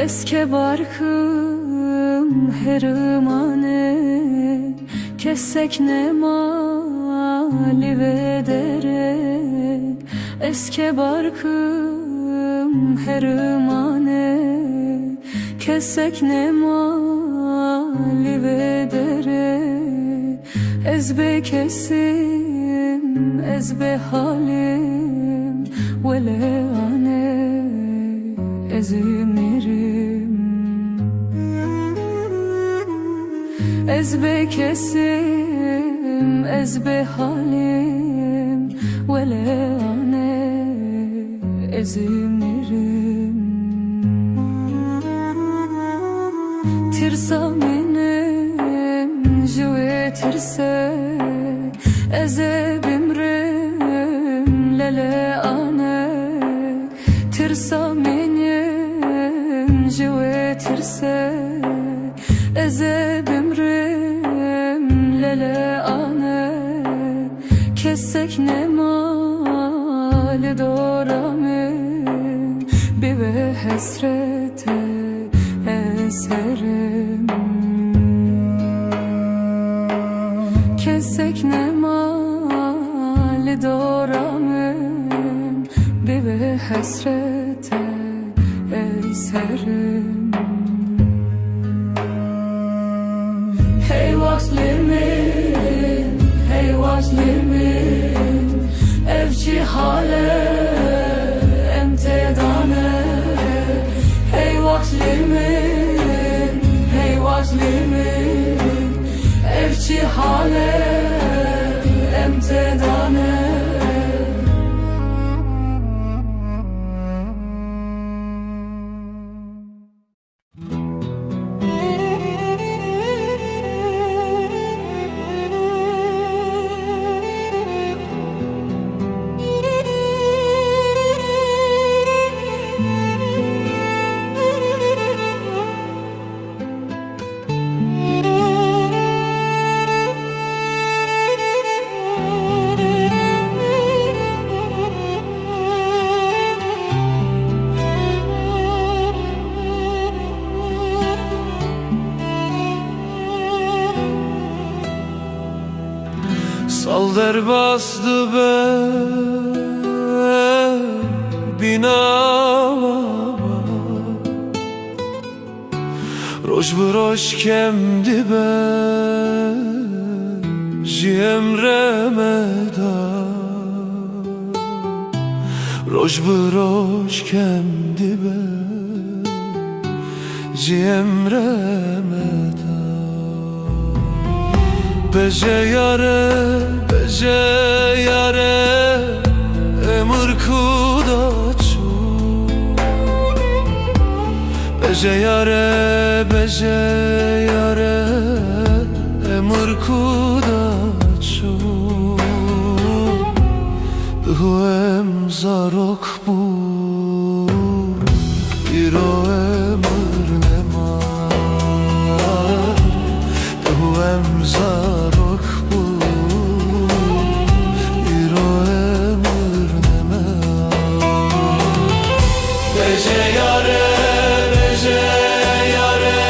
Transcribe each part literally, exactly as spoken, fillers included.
Ez kebarkim hermane, kesek nema li vê derê. Ez kebarkim hermane, kesek nema li vê derê. Ez bê kesim, ez bê halim, wele ane ez ê mirim. Ez bê kesim, ez bê halim, wele ane ez ê mirim. Tirsa min in ji wê tirse, ez ê bimrim lele ane. Tirsa min in ji wê tirse, ez ê bimrim lele ane. Kesek nema li dora min, bi vê hesrete ez herim. Kesek nema li dora min, bi vê hesrete ez herim. Hey wext li min, hey wext li min, ev çi hal e em tê de ne. Hey wext li min, hey wext li min, ev çi hal e em tê de ne. Sal derbas dibe bîna. Roj bi roj kem dibe ji emre me de. Roj bi roj kem dibe ji emre me de. Beje yare, beje yare, emir ku da çû. Beje yare, beje yare, emir ku da çû. Duhu em zarok bûn, îro emir nema. Duhu em zarok bûn, îro emir nema. Beje yare, beje yare,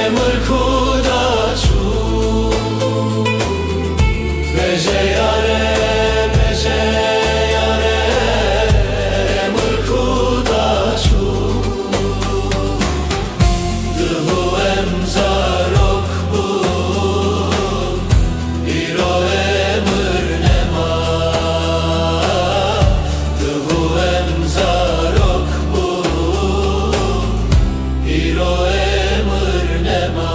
emir ku da çû. Beje yare, beje yare, emir ku da çû. Duhu em zarok bûn, îro emir nema. Duhu em zarok bûn, îro emir nema.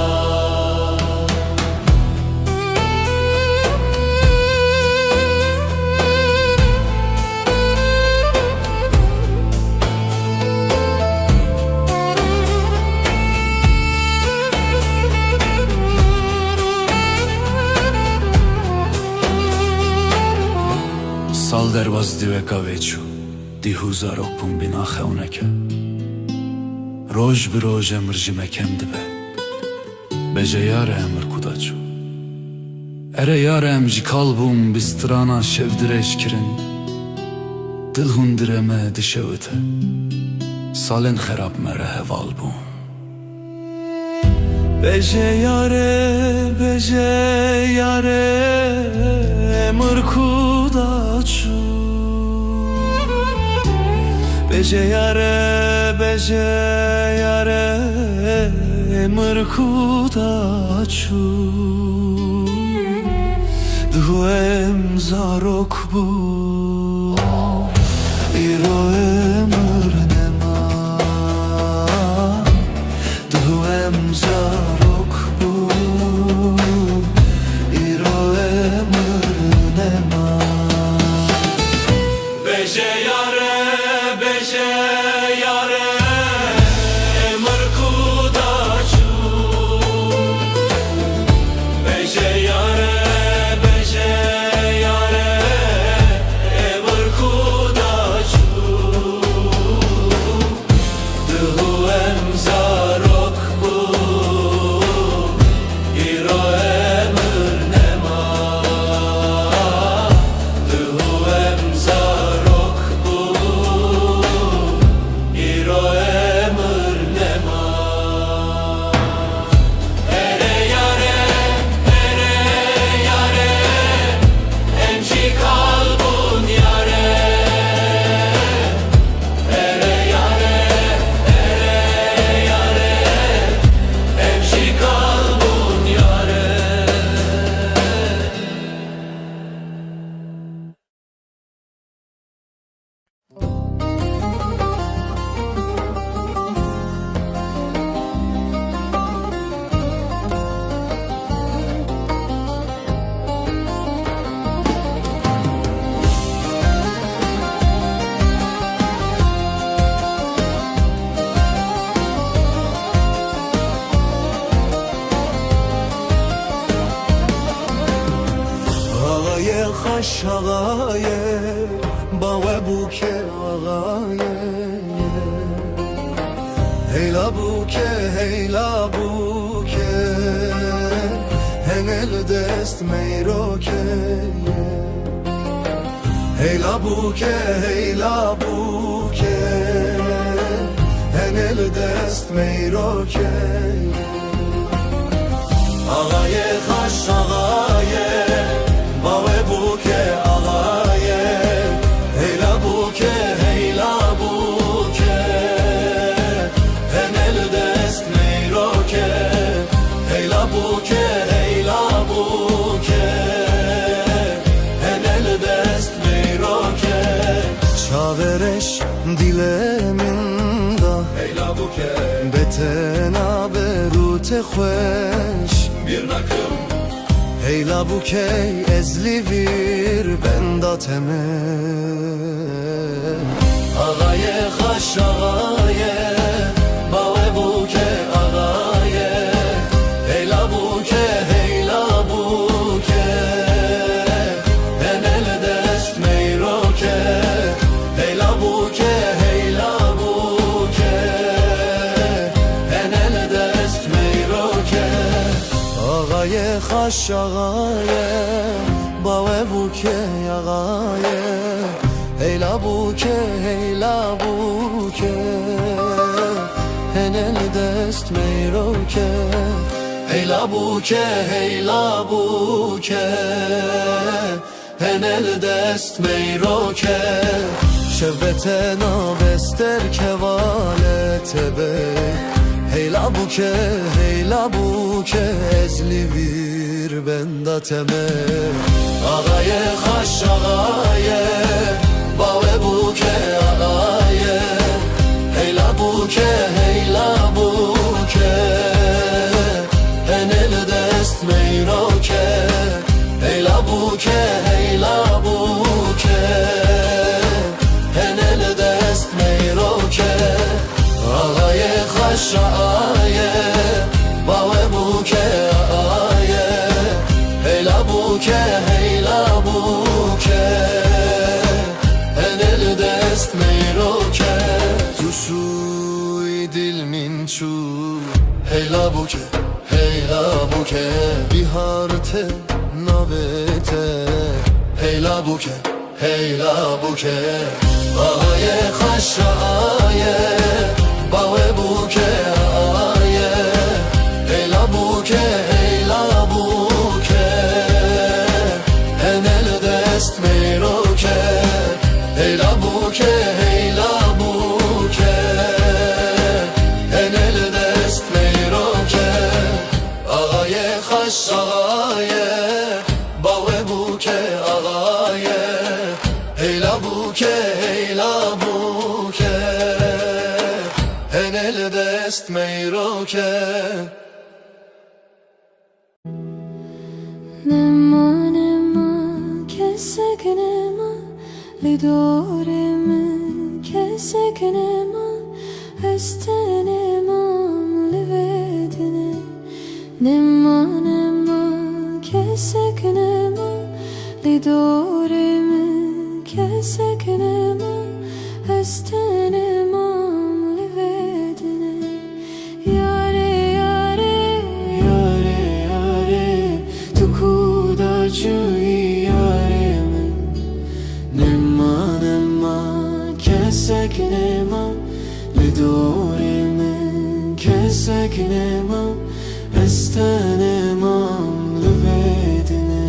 Sal derbas dîweka vê çû, dîhû zarok bûn bîna xewneke. Roj bi roj emir ji me kem dibe. Beje yare emir ku da çû. Ere yare em ji kal bûn bi strana şevdirêj kirin. Dil hundirê me dişewite. Salên xerab me re heval bûn. Bêje yare, bêje yare, emir ku da çû. Bêje yare, bêje yare, emir ku da çû. Duh em zarok bûn, îro emir nema. Duh em zarok bûn, îro emir nema. Bêje yare, bêje yare, emir ku da çû. Bêje yare, bêje yare, emir ku da çû. Duh em zarok bûn, îro emir nema. Duh em zarok bûn, îro emir nema. Ere yare, ere yare, em jî kal bûn yare. Ere yare, ere yare, em jî kal bûn yare. Ağayê xaş ağayê, bawe bûke ağayê. Heyla bûke, heyla bûke, hene li dest meyroke. Heyla bûke, heyla bûke, hene li dest meyroke. Ağayê xaş ağayê, bawe bûke ağayê. Heyla bûke, heyla bûke, hene li dest meyroke. Heyla bûke, heyla bûke, hene li dest meyroke. Çavê reş dilê min da. Heyla bûke. Bê te nabe rû te xweş. Bîr nakim. Heyla bûke ez li vîr benda te me. Ağayê xaş ağayê, bawe bûke ağayê. Heyla bûke, heyla bûke, hene li dest meyroke. Heyla bûke, heyla bûke, hene li dest meyroke. Ağayê xaş ağayê, bawe bûke ağayê. Heyla bûke, heyla bûke, hene li dest meyroke. Heyla bûke, heyla bûke, hene li dest meyroke. Şevbete nabester kevale tebe. Heyla bûke, heyla bûke, ez li vîr benda te me. Ağayê xaş ağayê, bawe bûke ağayê. Heyla bûke, heyla bûke, hene li dest meyroke. Heyla bûke, heyla bûke, hene li dest meyroke. Ağayê xaş ağayê, bawe bûke ağayê. Heyla bûke, heyla bûke, hene li dest meyroke. Tu şûyî dil min çû. Heyla bûke, heyla bûke, bihar te navê te. Heyla bûke, Heyla bûke, aye xweşa aye, bawe bûke aye. Heyla bûke, heyla bûke, hene li dest meyroke. Heyla bûke, heyla bûke, hene li dest meyroke. Aye xweşa aye, bawe bûke aye. Heyla bûke, heyla bûke, hene li dest meyroke. Nema, nema, kesek nema, li dorê min kesek nema, ez tenê mam li vê dinê. Nema, nema, kesek nema, li dorê min kesek nema, ez tenê mam li vê dinê. Yare, yare, yare, yare, tu ku da çûyî yare min. Nema, nema, kesek nema, li dorê min kesek nema, ez tenê mam li vê dinê.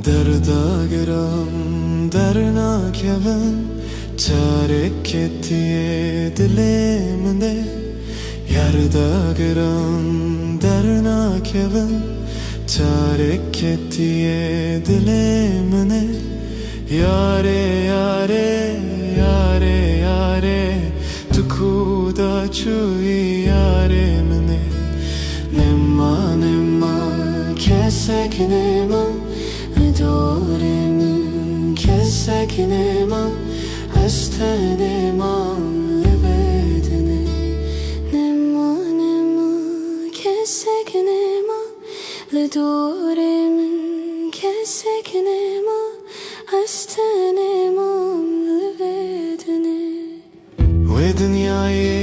Derda giran dernakevin, çarek ketiye dilê min de. Yarda giran dernakevin, çarek ketiye dilê min e. Yare, yare, yare, yare, tu ku da çûyî yare min e. Nema, nema, kesek nema, li dorê min kesek nema, ez tenê mam li vê dinê. Nema, nema, kesek nema, li dorê min kesek nema, ez tenê mam li vê dinê. Wê dinyayê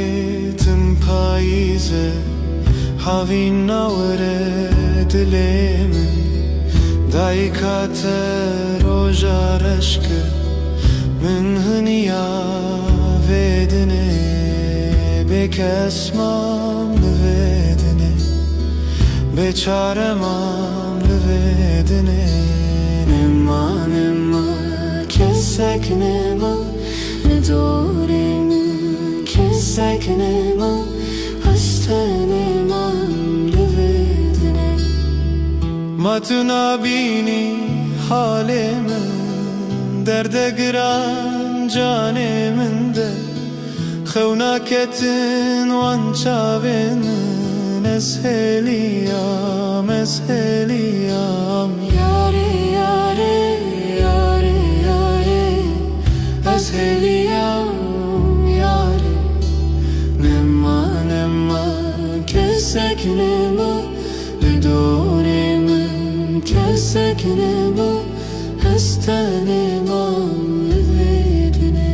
tim payîz e, havîn nawere dilê min. Dayika te roja reş kir, min hiniya vê dinê. Bêkes mam li vê dinê, bêçare mam li vê dinê. Nema, nema, kesek nema, li dorê min kesek nema, ez tenê mam li vê dinê. Ma tu nabînî halê min, derde giran canê min de. Xew naketin wan çavên min, ez hêliyam, ez hêliyam. Yare, yare, yare, yare, ez hêliyam, yare. Nema, nema, kesek nema, li dorê min kesek nema, ez tenê mam li vê dinê.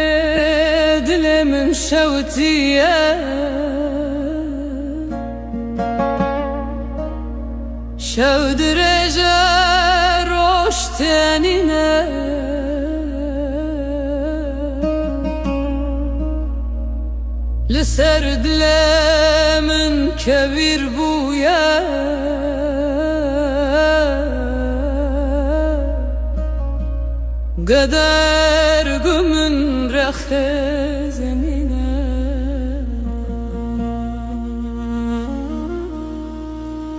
Dayê dilê min şewitiye, şew dirêj e, roj tenîn e. Li ser dilê min kevîr bûye. Qeder ku min rextê zenîne.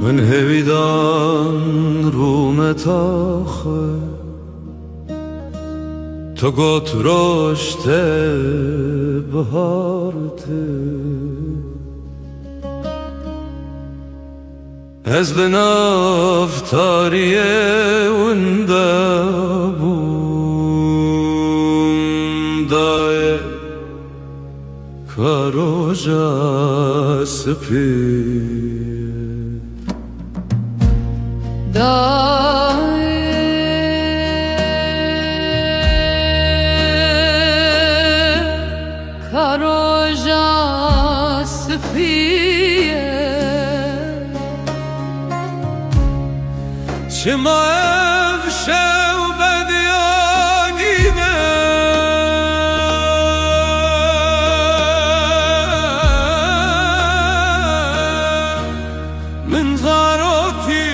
Min hêvî dan rûmeta xwe. Tu got roj te bihar te. Ez li nav tariyê winda bûm, dayê ka roja spî. Dayê ka roja spî ye. Çima ev şew bediya dîme? Min zarokî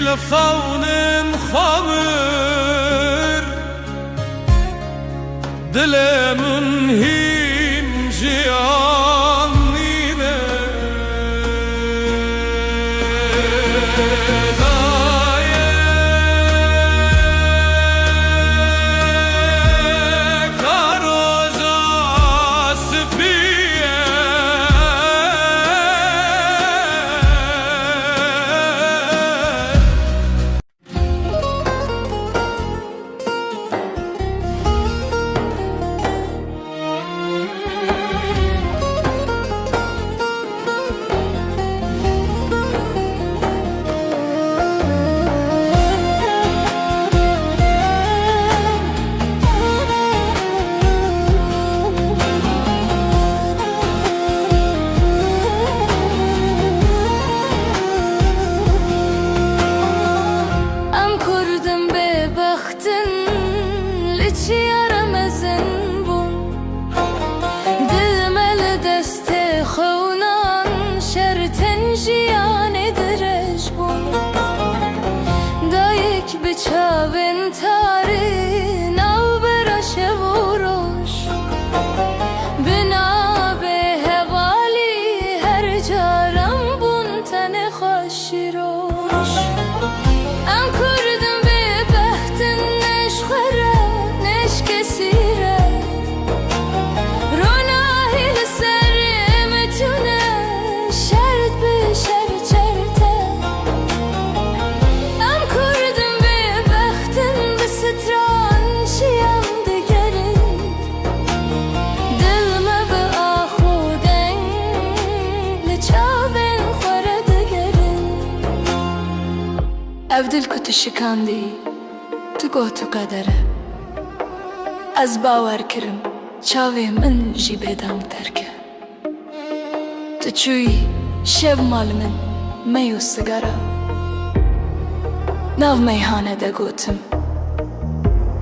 li xewnên xwe mir. Dilê min hîn jiyan nîne. Dayê ka roja spî ye. Em kurdin bêbext in, li çiya re mezin bûn. Dil me li destê xewnan, şertên jiyanê dirêj bûn. Dayik bi çavên tarî navbera şev û roj. Bi navê hevalî her caran bûn tenê xweş. Şîroş. Em kurdin bêbext in, ne ji xwe re, ne ji kesî re. Ronahî li ser me tune, şert bi şer çert e. Em kurdin bêbext in, bi stran jiyan digerin. Dil me bi ax û deng li çavên xwe re digerin. Ev dil ku tu şikandî, tu got tu qeder e. Ez bawer kirim, çavê min jî bêdeng derke. Tu çûyî şev mal min, mey û sigara. Nav meyhane de gotim,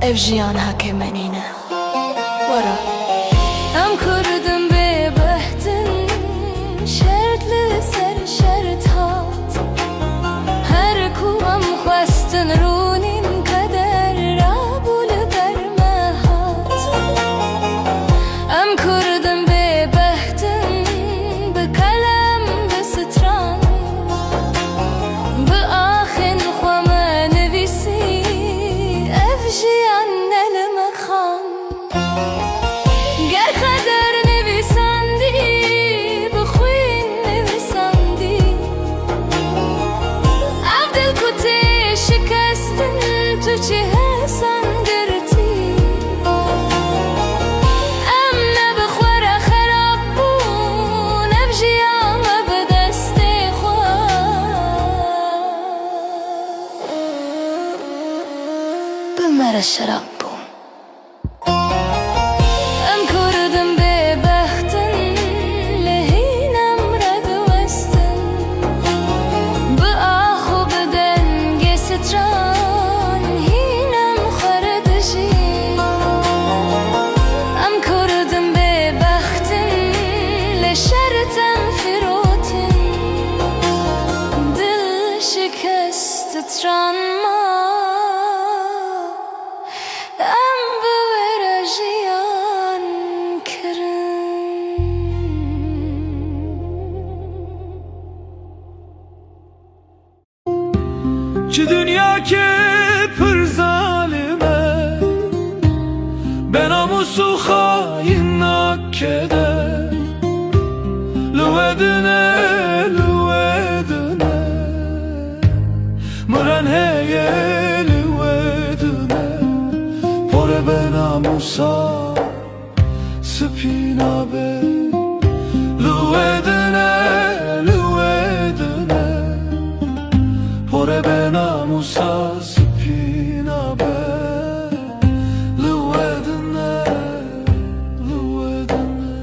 ev jiyan heke me nîne. Were. Em kurdin bêbext in, şert li ser şert hat. Her ku em xwestin rûnîn, qeder rabû li ber me hat. Em kurdin bêbext in, bi kelem, bi stran, bi axên xwe me nivîsî, ev jiyan ne li me xan. Ger qeder nivîsandî, bi xwîn nivîsandî, ev dil ku tê şikestin, tu çi hesan girtî? Em ne bi xwe re xerab bûn, ev jiyan me bi destê xwe bi me re şerab bûn. Em kurdin bêbext in, lê hîn em re diwestin. Bi ax û bi dengê stran hîn em xwe re dijîn. Em kurdin bêbext in, lê şert em firotin. Dil şikest, stran ma. Em Çi dinyakê pir zalim e, benamûs û xayîn nakede. Li we din e, li we din e. Miran heye li we din e. Pore benamûsa spî nabe. Li we din e, li we din e. Pore benamûsa spî nabe. Li we din e, li we din e.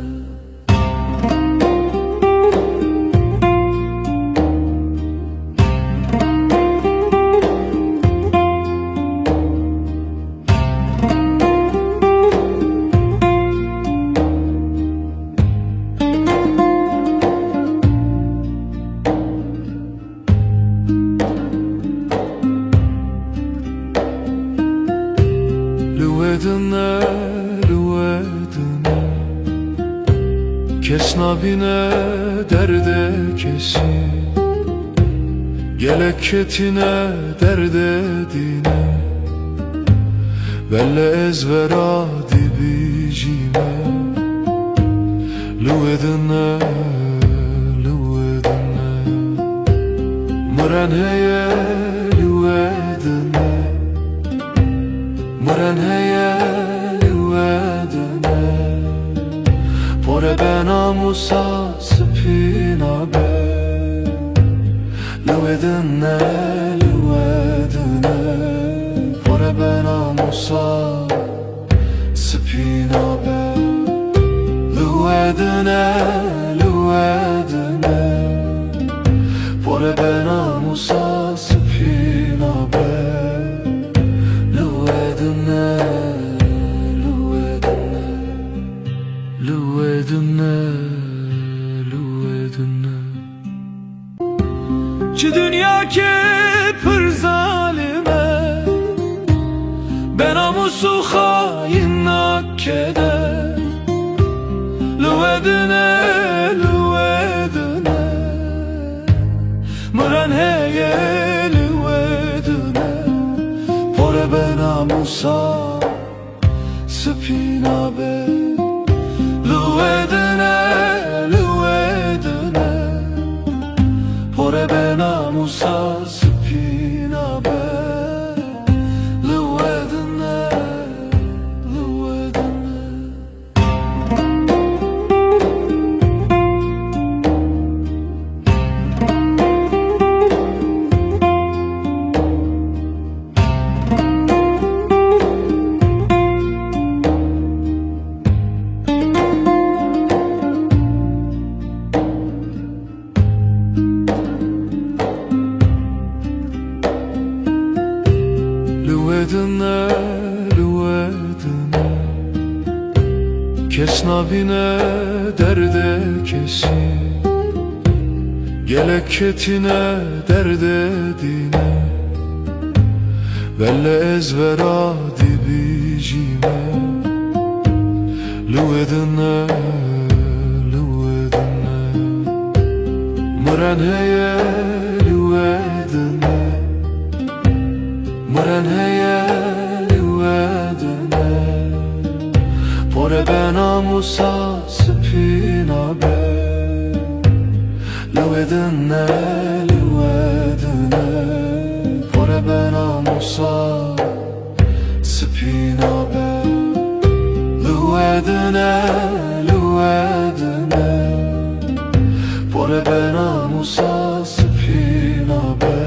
Li we din e, li we din e. Kes nabîne derdê kesî. Gelek ketîne derdê dîne. Belle ez vera dibijîme. Li we din e, li we din e. Miran heye li we din e. Miran heye li we din e. Pore benamûsa spî nabe. Li we din e, li we din e. Pore benamûsa spî nabe. Li we din e, li we din e. Pore benamûsa spî nabe. Li we din e, li we din e. Li we din e, li we din e. Çi dinyakê pir zalim e, benamûs û xayîn nakede. Li we din e, li we din e. Miran heye li we din e. Pore benamûsa spî nabe. Li we din e, li we din e. Pore benamûsa spî nabe. Li we din e, li we din e. Li we din e, li we din e. Kes nabîne derdê kesî. Gelek ketîne derdê dîne. Belle ez vera dibijîme. Li we din e, li we din e. Miran heye li we din e. Miran heye li we din e. Pore benamûsa spî nabe. Li we din e, li we din e. Pore benamûsa spî nabe. Li we din e, li we din e. Pore benamûsa spî nabe.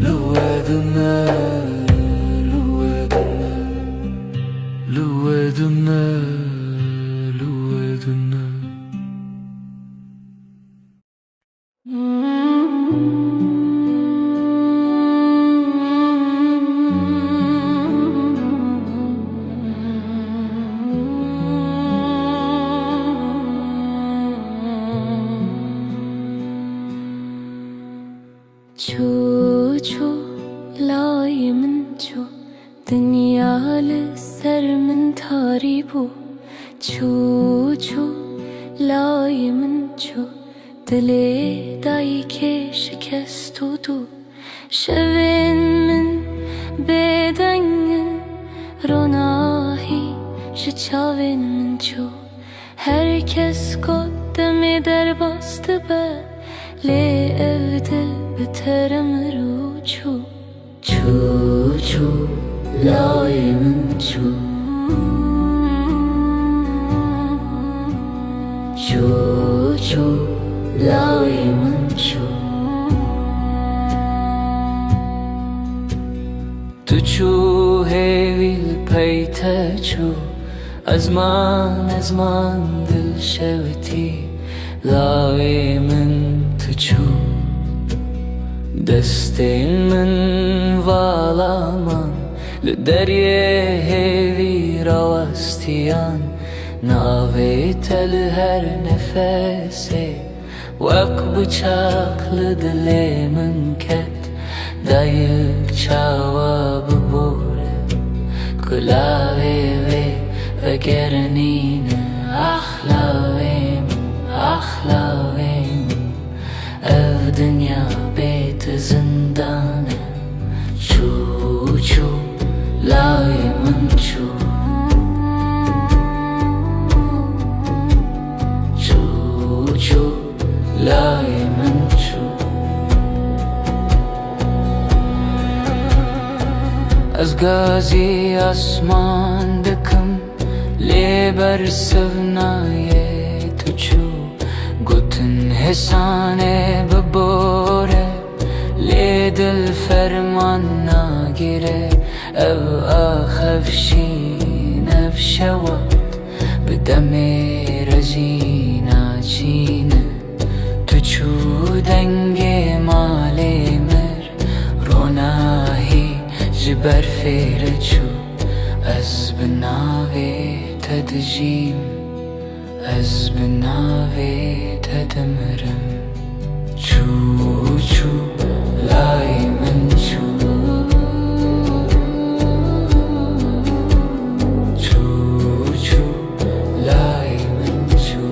Li we din e, li we din e. Li we din e, li we din e. Çû, çû, layê min çû, dinya li ser min tarî bû. Çû, çû, layê min çû, dilê dayikê şikest û dû. Şevên min bêdeng in, ronahî ji çavên min çû. Her kes got demê derbas dibe, lê ev dil bi term rû çû. Çû, çû, lawê min çû. Çû, çû, lawê min çû. Tu çû, hêvî li pey te çû. Ez man, ez man, dil şewitî, lawê min tu çû. Destên min vala man, li deriyê hêvî rawastiyan. Navê te li her nefesê, wek biçaq li dilê min ket. Dayik çawa bibore, ku lawê wê vegerenîne. Ax lawê min, ax lawê min, ev dinya bê te zindan e. Çû, çû, lawê min çû. Çû, çû, lawê min çû. Ez gazî asman dikim, lê bersiv nayê tu çû. Gotin hêsanê bibore, lê dil ferman nagire. Ev ax, ev şîn, ev şewat, bi demê re jî naçîne. Tu çû, dengê malê mir, ronahî ji berfê re çû. Ez bi navê te dijîm, ez bi navê te dimirim. Çû, çû, layê min çû. Çû, çû, layê min çû.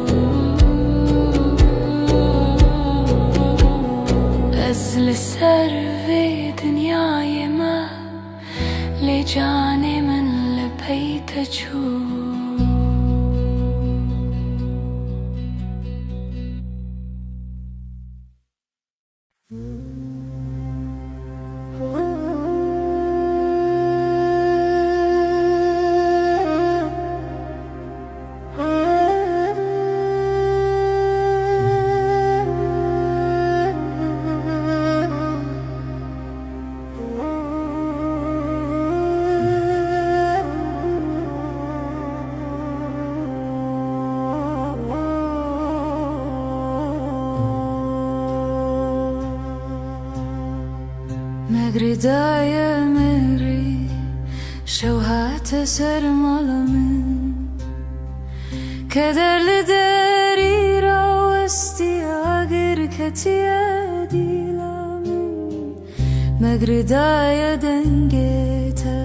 Ez li ser vê dinyayê me, lê canê min li pey te çû. Me girdaye merî, şew hate ser mala min. Keder li derî rawestî, agir ketiye dîla min. Me girdaye dengê te,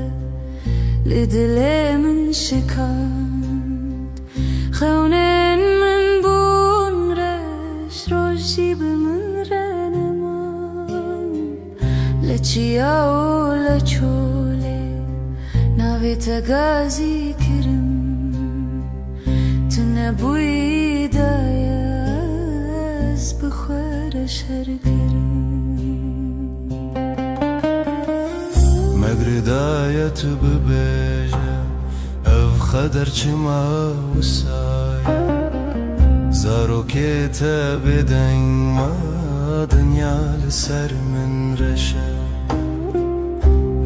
li dilê min şikand. Xewnên min bûn reş, roj jî bi min re neman. Li çiya û li çolê navê te gazî kirim. Tu nebûyî daye ez bi xwe re şer kirim. Me girdaye tu bibêje, ev xeder çima wisa ye? Zarokê te bêdeng ma, dinya li ser min reş e.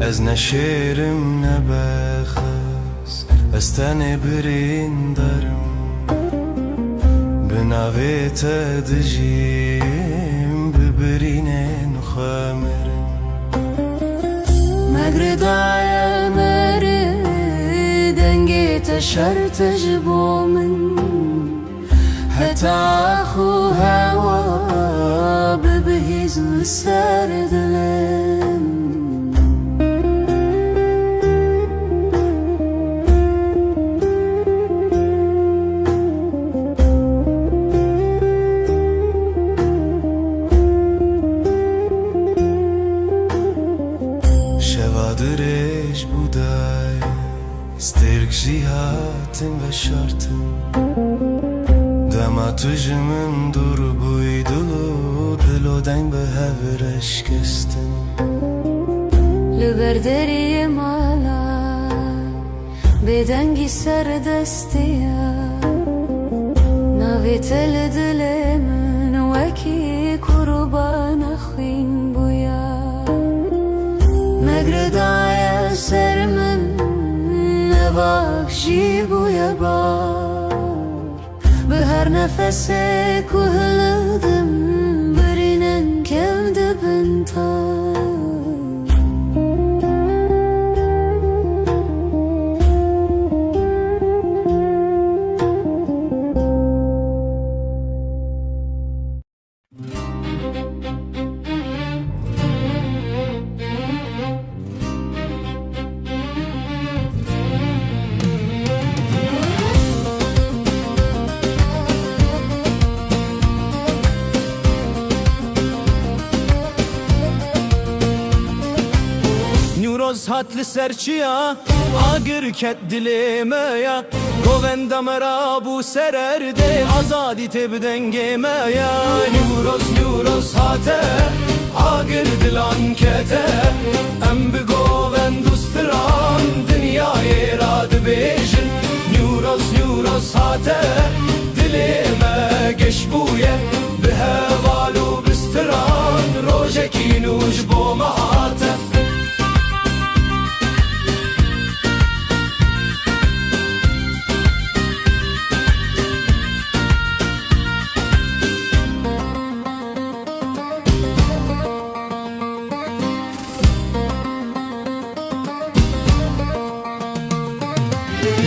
Ez ne şêr im ne bexes, ez tenê birîndar im. Bi navê te dijîm, bi birînên xwe mirim. Me girdaye meri, dengê te şert e ji bo min. Heta ax û hewa bibihîz li ser dilê min. Min dûr bûy dil û dil û deng bi hev re şikestin. Li ber deriyê mala bêdengî serdestiya. Navê te li dilê min wekî kurbana xwîn bûya. Me giridaye ser min, ev ax jî bûye bar. Bi her nefesê ku hilildim, birînin kev dibin tar. Newroz hat li ser çiya, agir ket dilê me ya. Govenda me rabû ser erdê, azadî tê bi dengê me ya. Newroz, Newroz hate, agir dilan kete. Em bi govend û stiran dinyayê ra dibêjin. Newroz, Newroz hate, dilê me geş bûye. Bi heval û bi stiran rojekî nû ji bo me hate.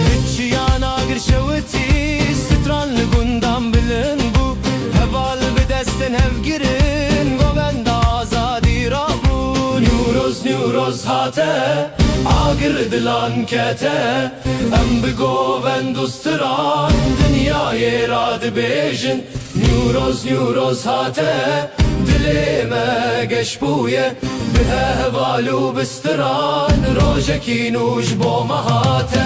Li çiyana girşewitî, stran li gundan bilind bû. Heval bi destên hevgirin, govenda azadî rabûn. Newroz, Newroz hate, agir dilan kete. Em bi govend û stiran dinyayê ra dibêjin. Newroz, Newroz hate, dilê me geş bûye. Bi heval û bi stiran rojekî nû ji bo me hate.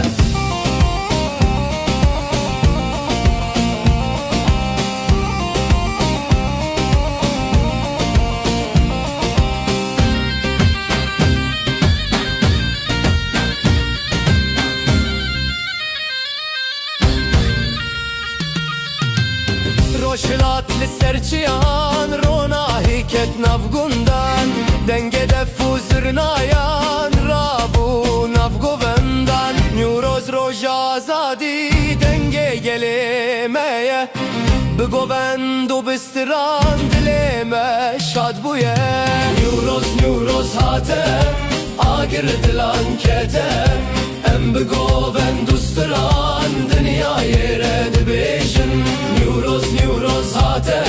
Rojhilat li ser çiyan, ronahî ket nav gundan. Dengê def û zirnayan rabû nav govendan. Newroz roja azadî, dengê gelê me ye. Bi govend û bi stiran dilê me şad bûye. Newroz, Newroz hate, agir dilan kete. Em bi govend û stiran dinyayê re dibêjin. Newroz, Newroz hate,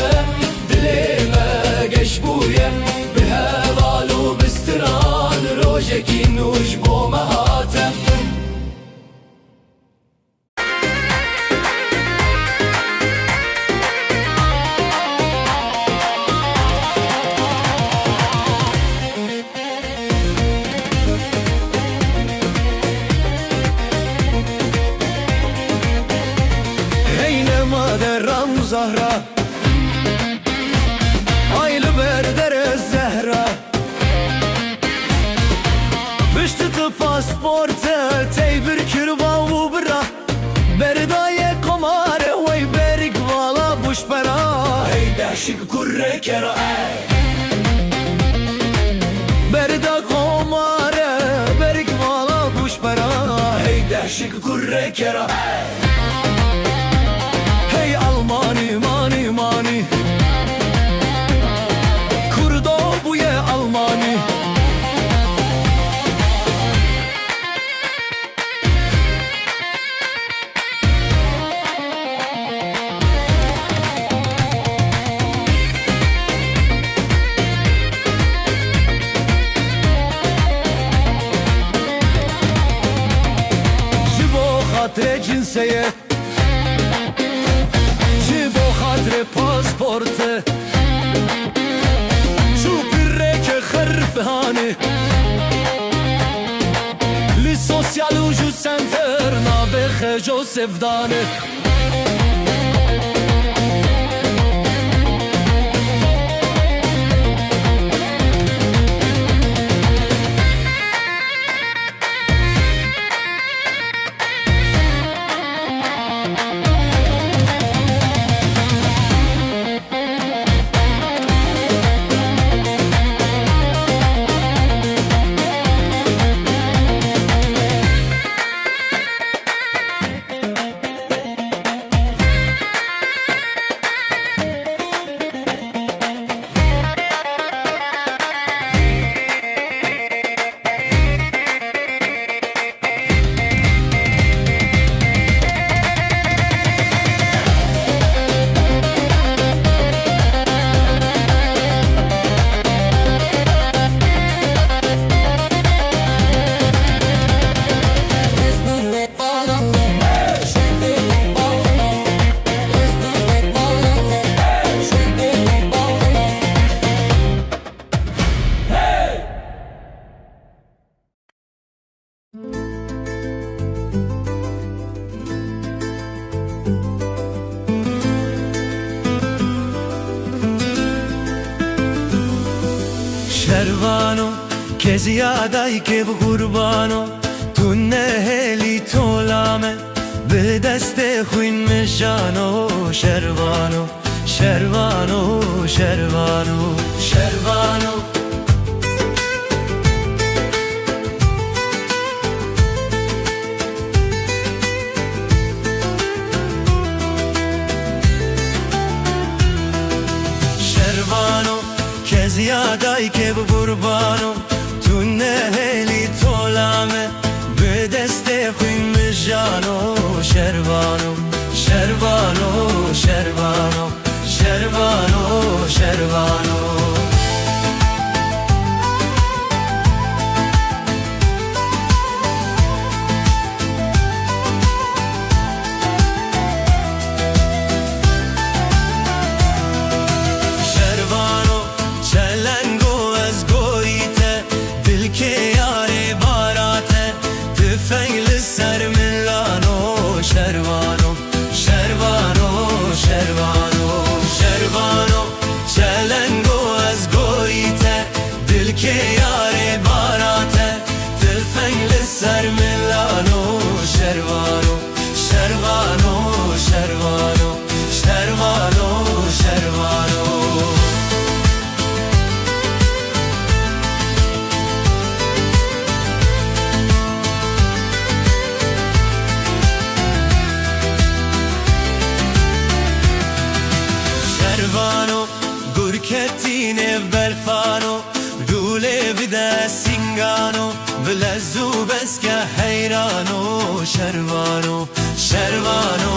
dilê me geş bûye. Bi heval û bi stiran rojekî nû ji bo me hate. Hey nema deram Zahra, ay li ber dere Zehra. Pişt tu pasporte tey bir kirva û bira. Berdaye komare wey berik vala buşbera. Hey dehşik kurre kera. Berda komare berik vala buşbera. Hey dehşik kurre kera. Hey Almanî, manî, manî. Kurdo bûye Almanî. Ji bo xatirê cinseyê, ji bo xatirê pasportê, çû pirreke xerfihanê. Li sosyal û ju senter navê xejo sevdanê. Şervano, keziya dayikê bi qurbano, tu nehêlî tola me, bi destê xwîn mijano. Şervano, şervano, şervano, şervano. Şervano, keziya dayikê bi qurbano, tu nehêlî tola me, bi destê xwîn mijano. Şervano, şervano, şervano, şervano, şervano. Şervano, çelengo ez gorî te, dilkê yarê bara te, tifeng li ser min lano. Şervano, şervano, şervano, şervano, çelengo ez gorî te, dilkê yarê bara te, tifeng li ser min lano. Şervano, şervano, şervano, şervano, şervano. Şervano, gurketî nêv berfano, dûlê bide sîngano, bi lez û beske heyrano. Şervano, şervano,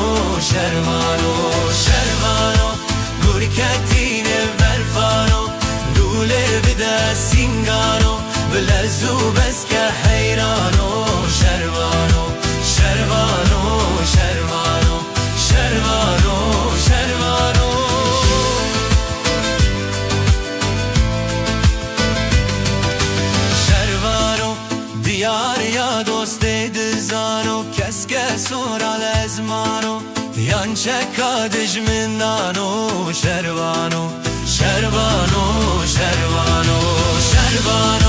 şervano, şervano, gurketî nêv berfano, dûlê bide sîngano, bi lez û beske heyrano. Şervano, şervano, şervano, şervano, şervano. Şervano, diyar ya dostê dizano, kes kes ora lezmano, yan çeka dijminano. Şervano, şervano, şervano, şervano.